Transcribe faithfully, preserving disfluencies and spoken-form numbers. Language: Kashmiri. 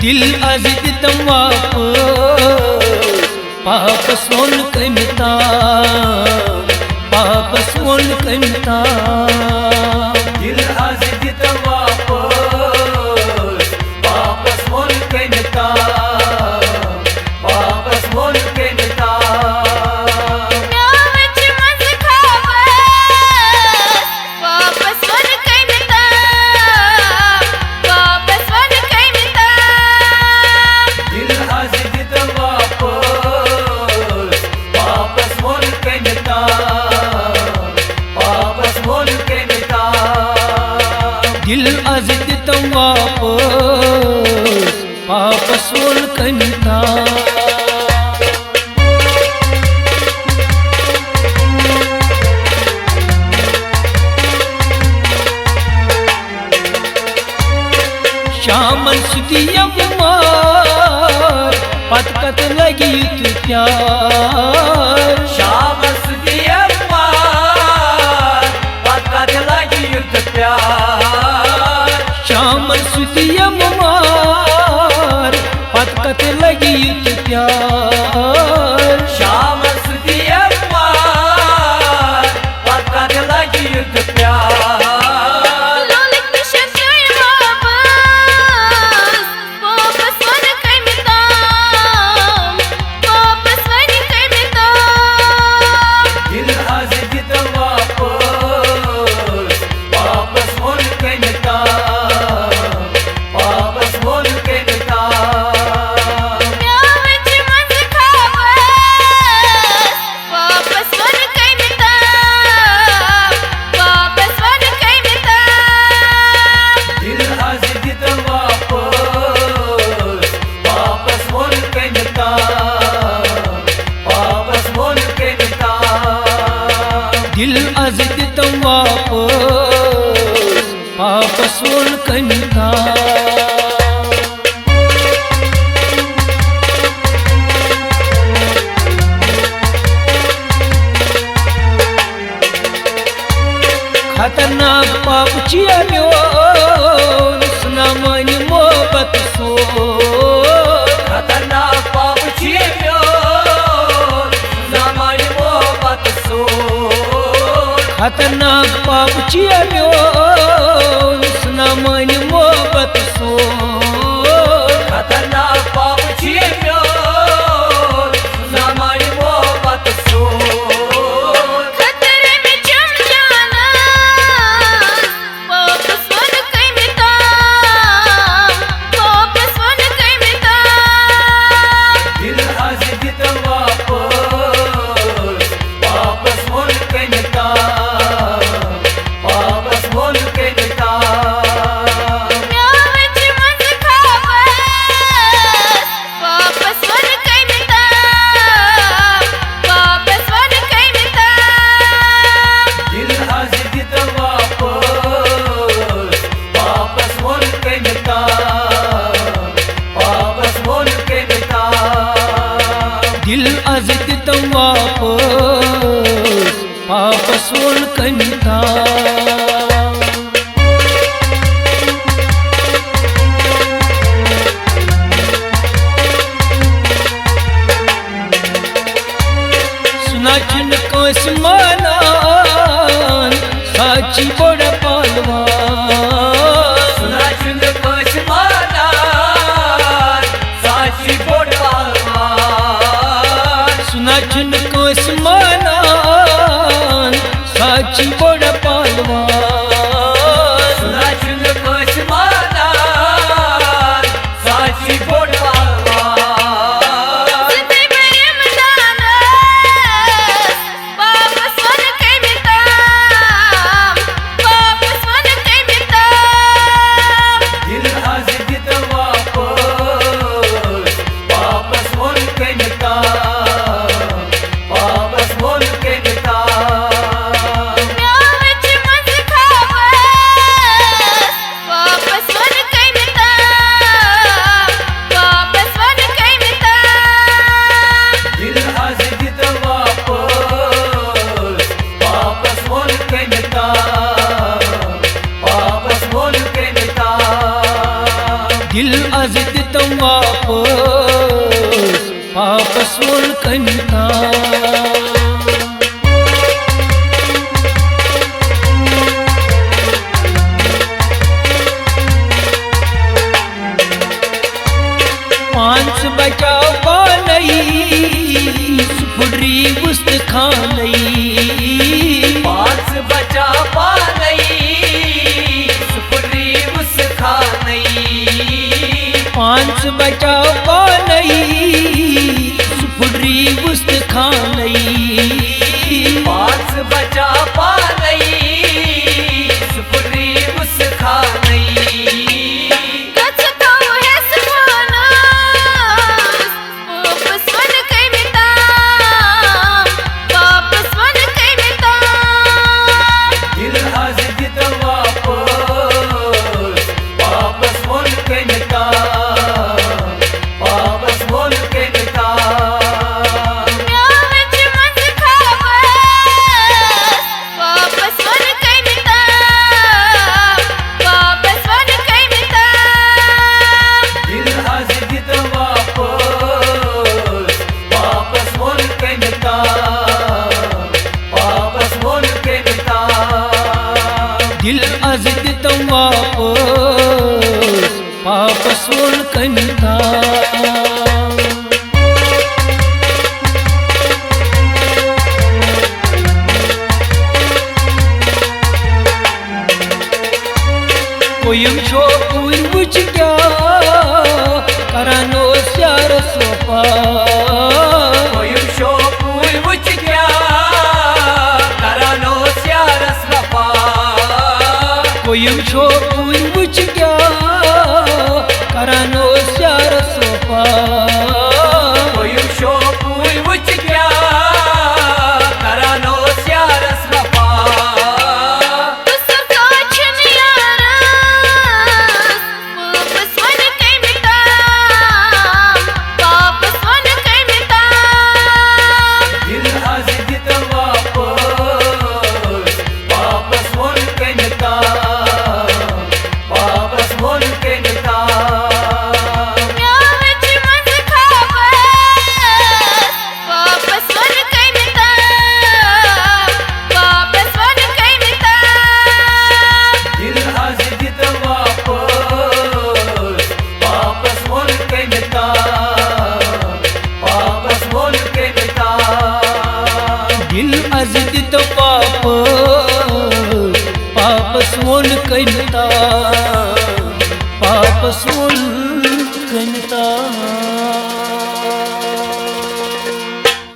دِل از دِتم واپس، پاپس ووٚن کٔمۍ تام، پاپس ووٚن کٔمۍ تام۔ دِل از دِتم واپس، پاپس ووٚن کٔمۍ تام، پاپس ووٚن کٔمۍ تام۔ مےٚ وٕچھ منٛزٕ خوابس، واپس وَن کٔمۍ تام، واپس وَن کٔمۍ تام۔ دِل از دِتم واپس، واپس وَن کٔمۍ تام، واپس وَن کٔمۍ تام۔ دِل از دِتم واپس، واپس وَن کٔمۍ تام۔ شامن سُہ دِیَم مار، پتہٕ کتھ لگہِ یُتھ پیار۔ شامن سُہ دِیَم مار، پتہٕ کتھ لگہِ یُتھ پیار۔ شامن سُہ دِیَم مار، پتہٕ کتھ لگہِ یُتھ پیار۔ شامن سُہ دِیَم مار، پتہٕ کتھ لگہِ یُتھ پیار۔ لولٕکۍ مِشِر چھٲے واپس، واپس وَن کٔمۍ تام، واپس وَن کٔمۍ تام۔ دِل از دِتم واپس، واپس ووٚن کٔمۍ تام، واپس ووٚن کٔمۍ تام۔ مےٚ وٕچھ منٛزٕ خوابس، واپس وَن کٔمۍ تام، واپس وَن کٔمۍ تام۔ دِل از دِتم واپس، واپس ووٚن کٔمۍ تام، واپس ووٚن کٔمۍ تام۔ دِل از دِتم واپس، واپس ووٚن کٔمۍ تام۔ خطرناک پاپ چھُ یہِ میون، سُہ نہ مانہِ محبت سون۔ خطرناک پاپ چھُ یہِ میون، سُہ نہ مانہِ محبت سون۔ خطرناک پاپ چھُ یہِ میون، سُہ نہ مانہِ محبت سون۔ خطرناک پاپ چھُ یہِ میون، سُہ نہ مانہِ محبت سون۔ خطرٕ مےٚ چھُم جانس، واپس وَن کٔمۍ تام، واپس وَن کٔمۍ تام۔ دِل از دِتم واپس، واپس ووٚن کٔمۍ تام، واپس ووٚن کٔمۍ تام۔ مےٚ وٕچھ منٛزٕ خوابس، واپس وَن کٔمۍ تام، واپس وَن کٔمۍ تام۔ دِل از دِتم واپس، واپس ووٚن کٔمۍ تام، واپس ووٚن کٔمۍ تام۔ دِل از دِتم واپس، واپس ووٚن کٔمۍ تام۔ سُہ نہ چھُنہٕ کٲنٛسہِ مانان، سُہ چھُ بوٚڑ پہلوان۔ سُہ نہ چھُنہٕ کٲنٛسہِ مانان، سُہ چھُ بوٚڑ پہلوان۔ سُہ نہ چھُنہٕ کٲنٛسہِ مانان، سُہ چھُ بوٚڑ پہلوان۔ سُہ نہ چھُنہٕ کٲنٛسہِ مانان، سُہ چھُ بوٚڑ پہلوان۔ زِندٕ بہٕ یِمہٕ دانَس، واپس دل از دِتم واپس، واپس وول کٔمۍ تام۔ پانس بچاو پانے، سُہ پھُٹری وُستہٕ خانے۔ پانس بچاو پانے، سُہ پھُٹری وُستہٕ خانے۔ پانس بچاو پانے، سُہ پھُٹری وُستہٕ خانے۔ پانس بچاو پانے، سُہ پھُٹری وُستہٕ خانے۔ گژھِ تھاوو ہٮ۪س پانس، واپس وَن کٔمۍ تام، واپس وَن کٔمۍ تام۔ دل از دِتم واپس، واپس وول کٔمۍ تام، واپس وول کٔمۍ تام۔ میٛانہِ منٛزٕ خابس، واپس وَن کٔمۍ تام، واپس وَن کٔمۍ تام۔ دل از دِتم واپس، واپس وول کٔمۍ تام، واپس وول کٔمۍ تام۔ دل از دِتم واپس، واپس وول کٔمۍ تام۔ کوٚیُم چھوپُر وٕچھ کیٛاہ کران اوس یارس وفا۔ کوٚیُم چھوپُر وٕچھ کیٛاہ کران اوس یارس وفا۔ کوٚیُم چھوپُر وٕچھ کیٛاہ کران اوس یارس وفا۔ کوٚیُم چھوپُر وٕچھ کیٛاہ کران اوس یارس وفا۔ قصور کتھ چھُنہٕ یارس، واپس وَن کٔمۍ تام، واپس وَن کٔمۍ تام۔ دل از دِتم واپس، واپس وول کٔمۍ تام، واپس وول کٔمۍ تام۔ میٛانہِ منٛزٕ خابس، واپس وَن کٔمۍ تام، واپس وَن کٔمۍ تام۔ دل از دِتم واپس، واپس وول کٔمۍ تام، واپس وول کٔمۍ تام۔ دل از دِتم واپس، واپس وول کٔمۍ تام، واپس وول کٔمۍ تام۔